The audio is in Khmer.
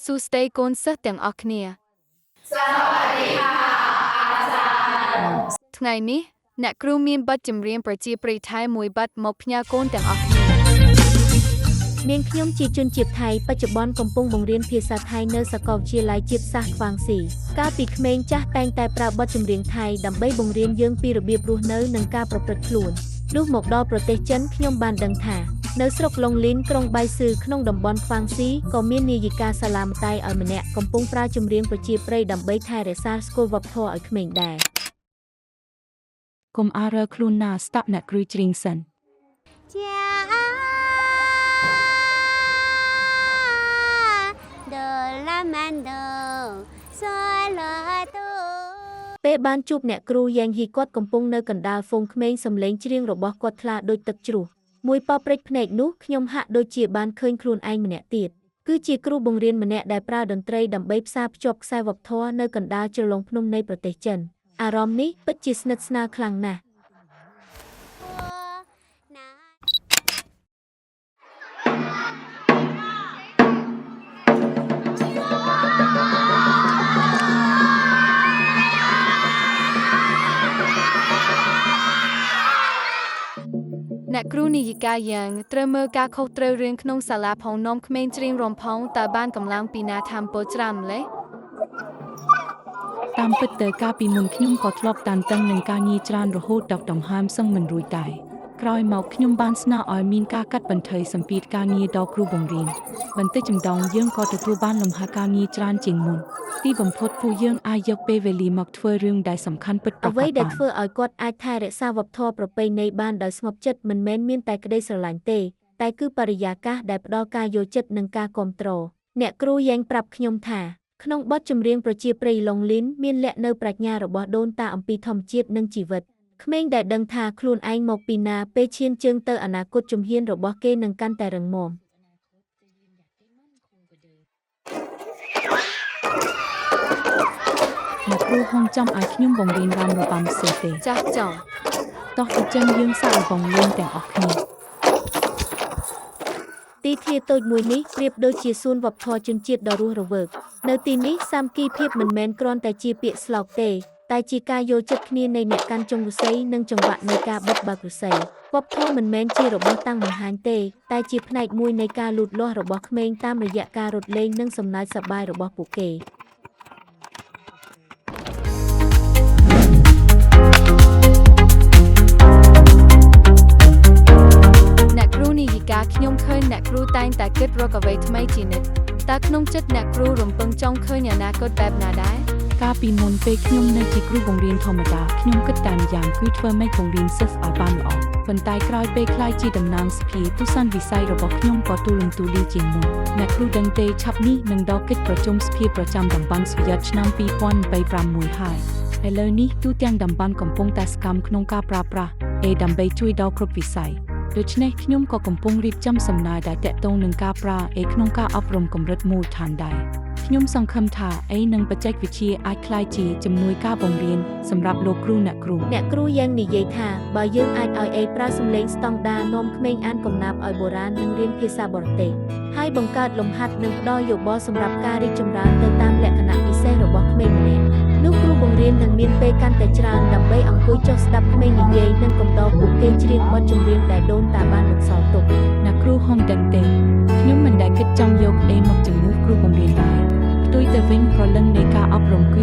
សួស្តីកូនសិស្សទាំងអស់គ្នាថ្ងៃនេះអ្នកគ្រូមានបទចម្រៀងប្រជាប្រិយថៃមួយបទមកផ្ញើកូនទាំងអស់គ្នា នាងខ្ញុំជាជនជាតិថៃបច្ចុប្បន្នកំពុងបង្រៀនភាសាថៃនៅសាកលវិទ្យាល័យជាតិសាសន៍ក្វាងស៊ីកាលពីក្មេងចាស់តែងតែប្រើបទចម្រៀងថៃដើម្បីបង្រៀនយើងពីរបៀបរស់នៅនិងការប្រព្រឹត្តខ្លួនលុះមកដល់ប្រទេសចិនខ្ញុំបានដឹងថានៅស្រុកឡុងលីនក្រុងបៃស៊ឺក្នុងតំបន់ក្វាងស៊ីក៏មាននាយិកាសាឡាមតៃឲ្យម្នាក់កំពុងប្រើចម្រៀងប្រជាប្រិយដើម្បីថែរក្សាស្គាល់វប្បធម៌ឲ្យក្មេងដែរ កុំអារើខ្លួនណាស្ដាប់អ្នកគ្រូច្រៀងសិន 家的拉曼的索罗多。 ពេលបានជួបអ្នកគ្រូយ៉ាងហ៊ីគាត់កំពុងនៅកណ្ដាលហ្វូងក្មេងសំឡេងច្រៀងរបស់គាត់ថ្លាដូចទឹកជ្រោះមួយប៉ព្រិចភ្នែកនោះខ្ញុំហាក់ដូចជាបានឃើញខ្លួនឯងម្នាក់ទៀតគឺជាគ្រូបង្រៀនម្នាក់ដែលប្រើតន្ត្រីដើម្បីផ្សារភ្ជាប់ខ្សែវប្បធម៌នៅកណ្ដាលជ្រលងភ្នំនៃប្រទេសចិនអារម្មណ៍នេះពិតជាស្និទ្ធស្នាលខ្លាំងណាស់ 我那。 អ្នកគ្រូនាយិកាយ៉ាងត្រូវមើលការខុសត្រូវរឿងក្នុងសាលាផងនាំក្មេងច្រៀងរំផងតើបានកម្លាំងពីណាថាមពលច្រើនម្ល៉េះ តាមពិតទៅកាលពីមុនខ្ញុំក៏ធ្លាប់តានតឹងនឹងការងារច្រើនរហូតដល់ដង្ហើមសឹងមិនរួចដែរក្រោយមកខ្ញុំបានស្នើឲ្យមានការកាត់បន្ថយសម្ពាធការងារដល់គ្រូបង្រៀនបន្តិចម្ដងយើងក៏ទទួលបានលំហការងារច្រើនជាងមុនទីបំផុតពួកយើងអាចយកពេលវេលាមកធ្វើរឿងដែលសំខាន់ពិតប្រា អ្វី កដបាន ដែលធ្វើឲ្យគាត់អាចថែរក្សាវប្បធម៌ប្រពៃណីបានដោយស្ងប់ចិត្តមិនមែនមានតែក្តីស្រឡាញ់ទេតែគឺបរិយាកាសដែលផ្ដល់ការយល់ចិត្តនិងការគាំទ្រអ្នកគ្រូយ៉ាងប្រាប់ខ្ញុំថាក្នុងបទចម្រៀងប្រជាប្រិយឡុងលីនមានលាក់នៅប្រាជ្ញារបស់ដូនតាអំពីធម្មជាតិនិងជីវិតក្មេងដែលដឹងថាខ្លួនឯងមកពីណាពេលឈានជើងទៅអនាគតជំហានរបស់គេនឹងកាន់តែរឹងមាំ អ្នកគ្រូហងចង់ឲ្យខ្ញុំបង្រៀនរំរបាំសេទេ ចាស់ចង់ តោះទៅចឹងយើងសាកល្បងលេងទាំងអស់គ្នា ទីធ្លាតូចមួយនេះប្រៀបដូចជាសួនវប្បធម៌ជនជាតិដ៏រស់រវើកនៅទីនេះសាមគ្គីភាពមិនមែនគ្រាន់តែជាពាក្យស្លោកទេតែជាការយល់ចិត្តគ្នានៃអ្នកកាន់ចុងឫស្សីនិងចង្វាក់នៃការបិទបើកឫស្សីវប្បធម៌មិនមែនជារបស់តាំងបង្ហាញទេតែជាផ្នែកមួយនៃការលូតលាស់របស់ក្មេងតាមរយៈការរត់លេងនិងសំណើចសប្បាយរបស់ពួកគេ អ្នកគ្រូនាយិកាខ្ញុំឃើញអ្នកគ្រូតែងតែគិតរកអ្វីថ្មីជានិច្ចតើក្នុងចិត្តអ្នកគ្រូរំពឹងចង់ឃើញអនាគតបែបណាដែរ កាលពីមុនពេលខ្ញុំនៅជាគ្រូបង្រៀនធម្មតាខ្ញុំគិតតែម្យ៉ាងគឺធ្វើម៉េចបង្រៀនសិស្សឲ្យបានល្អប៉ុន្តែក្រោយពេលក្លាយជាតំណាងសភាទស្សនវិស័យរបស់ខ្ញុំក៏ទូលំទូលាយជាងមុនអ្នកគ្រូដឹងទេឆាប់នេះនឹងដល់កិច្ចប្រជុំសភាប្រចាំតំបន់ស្វីយ៉តឆ្នាំ2025មួយហើយឥឡូវនេះទូទាំងតំបន់កំពុងតែសកម្មក្នុងការប្រើប្រាស់ A ដើម្បីជួយដល់គ្រប់វិស័យដូច្នេះខ្ញុំក៏កំពុងរៀបចំសំណើដែលតាក់ទងនឹងការប្រើ A ក្នុងការអប់រំកម្រិតមូលដ្ឋានដែរ ខ្ញុំសង្ឃឹមថាអីនឹងបច្ចេកវិទ្យាអាចក្លាយជាជំនួយការបង្រៀនសម្រាប់លោកគ្រូអ្នកគ្រូ អ្នកគ្រូយ៉ាងនិយាយថាបើយើងអាចឲ្យអេប្រើសំឡេងស្តង់ដារនាំក្មេងអានកំណាព្យឲ្យបុរាណនិងរៀនភាសាបរទេសហើយបង្កើតលំហាត់និងផ្ដល់យោបល់សម្រាប់ការរីកចម្រើនទៅតាមលក្ខណៈពិសេសរបស់ក្មេងម្នាក់នោះគ្រូបង្រៀននឹងមានពេលកាន់តែច្រើនដើម្បីអង្គុយចុះស្ដាប់ក្មេងនិយាយនិងកំដរពួកគេច្រៀងបទចម្រៀងដែលដូនតាបានបន្សល់ទុក អ្នកគ្រូហងដឹងទេខ្ញុំមិនដែលគិតចង់យកអេមកជំនួសគ្រូបង្រៀនឡើយផ្ទុយទៅវិញព្រលឹងនៃការអប់រំគឺ